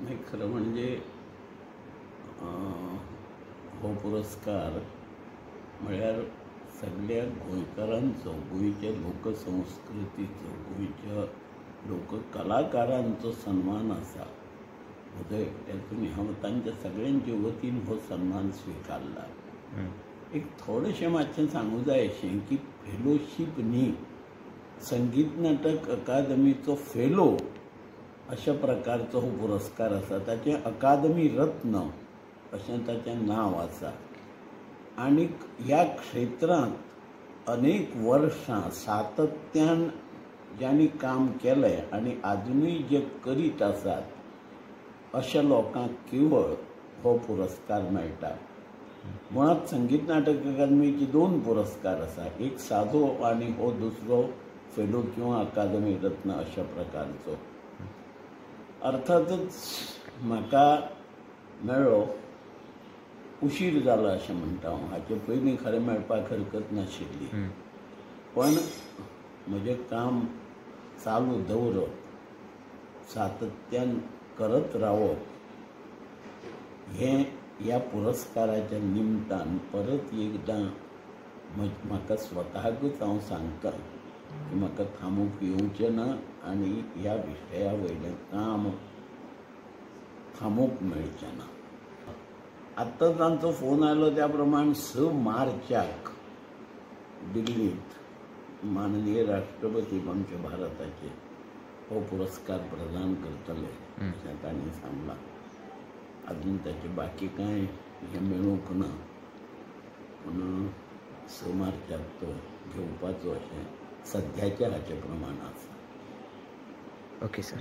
नाही, खरं म्हणजे हो पुरस्कार म्हळ्यार सगळ्या गोंयकारांचो, गोंयच्या लोकसंस्कृतीचो, गोंयच्या लोककलाकारांचो सन्मान आसा. म्हजो एकट्याचो न्ही, हांव तांच्या सगळ्यांचे वतीन हो सन्मान स्विकारला. एक थोडेशें मातशें सांगूं जाय अशें की फेलोशीप न्ही, संगीत नाटक अकादमीचो फेलो अशा प्रकारचो हो पुरस्कार आसा. ताचें अकादमी रत्न अशें ताचें नांव आसा. आनीक ह्या क्षेत्रांत अनेक वर्सां सातत्यान ज्यांनी काम केलें आनी आजुनूय जे करीत आसात अशा लोकांक केवळ हो पुरस्कार मेळटा. मुळांत संगीत नाटक अकादमीचे 2 पुरस्कार आसा, एक सादो आनी हो दुसरो फेलो किंवा अकादमी रत्न अशा प्रकारचो. अर्थातच म्हाका मेळ्ळो उशीर जाला अशें म्हणटा हांव. हाचे पयलीं खरें मेळपाक हरकत नाशिल्ली, पण म्हजें काम चालू दवरप, सातत्यान करत रावप हें ह्या पुरस्काराच्या निमतान परत एकदां म्हाका स्वताकूच हांव सांगता की म्हाका थांबूंक येवचें ना आनी ह्या विशया वयलें काम थांबूंक मेळचें ना. आत्तां तांचो फोन आयलो त्या प्रमाण 6 मार्चाक दिल्लींत माननीय राष्ट्रपती आमच्या भारताचे हो पुरस्कार प्रदान करतले अशें तांणी सांगलां. अजून ताचे बाकी कांय हें मेळूंक ना, पूण 6 मार्चाक तो घेवपाचो अशें सद्याच्या हाचे प्रमाण आसा. Okay sir.